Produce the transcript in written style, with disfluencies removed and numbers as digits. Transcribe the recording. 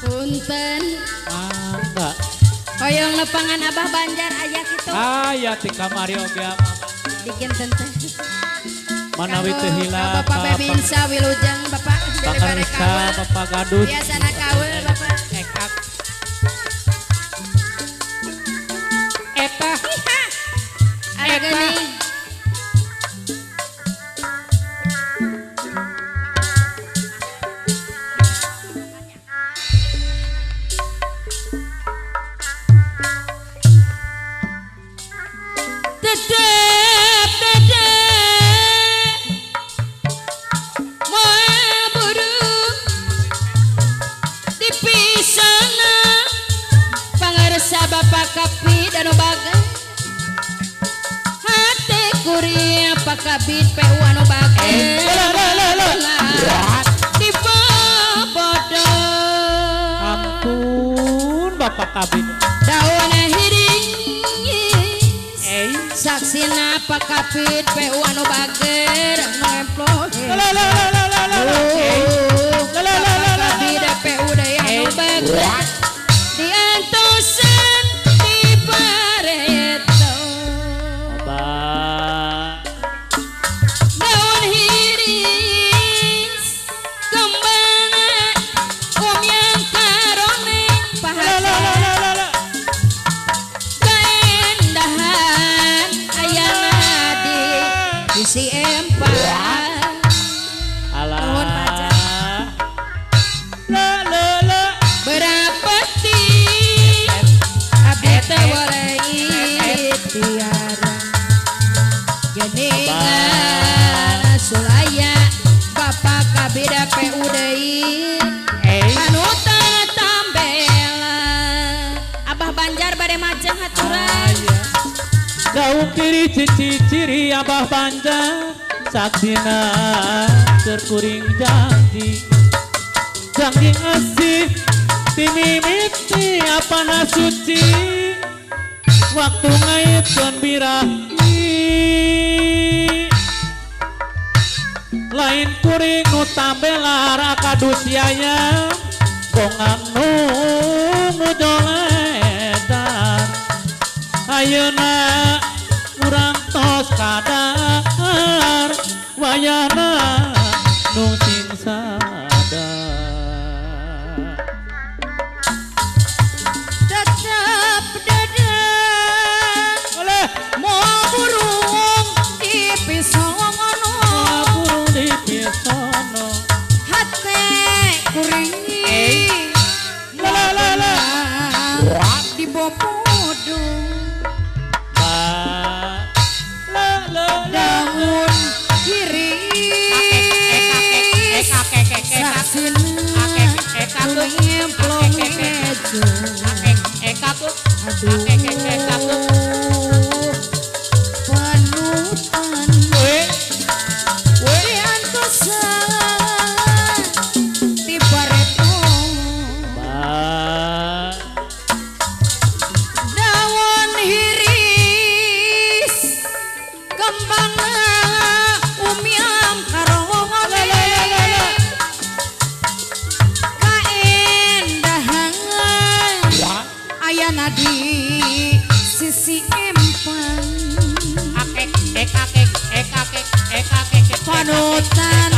Punten. Mangga. Hoyong lepangan Abah Banjar aya kitu. Aya ti kamari oge Abah. Dikinten teh. Manawi teu hilap. Bapak Babinsa wilujeng Bapak bere kawe. Bapak Gadut. Biasana kawe Bapak. Ekak. Eta. Ada geuning. Tetep dede moal burung di pisana pangarsa Bapak Kapi dan baga hate kuring Pak Kabid PU anu baga di bobodo. Ampun Bapak Kabid daun hiring saksina Pak Kapit PU anu bager nu emploh. Bapak Kabid PU deui anu bager diantosan di pareto. Daun hiris kembana umyang karoneng pahala kaendahan ayana di sisi empang. Nuhun Pak. Berapeti abdi teh boleh tiara geningan sulaya Bapak Kabida PU deui anu tambela. Abah Banjar bade majeng haturan. Daun kiri cici ciri Abah Banjar saksina terkuring janji janji asih timimiti apana suci waktu ngaitkeun birahi lain kuring nu tambela rakadus yaya bongan nu mujoledan ayeuna urang tos kadar wayana nu sing sadar. Tetep dede oleh moal burung di pisono, moal burung di pisono hate kuring la la la di bobodo. Daun hiris saksina ngemplong mejo. Aduh panutan diantosan di pareto. Daun hiris kembangna umyam karone kaendahan ayana di sisi empang. Panutan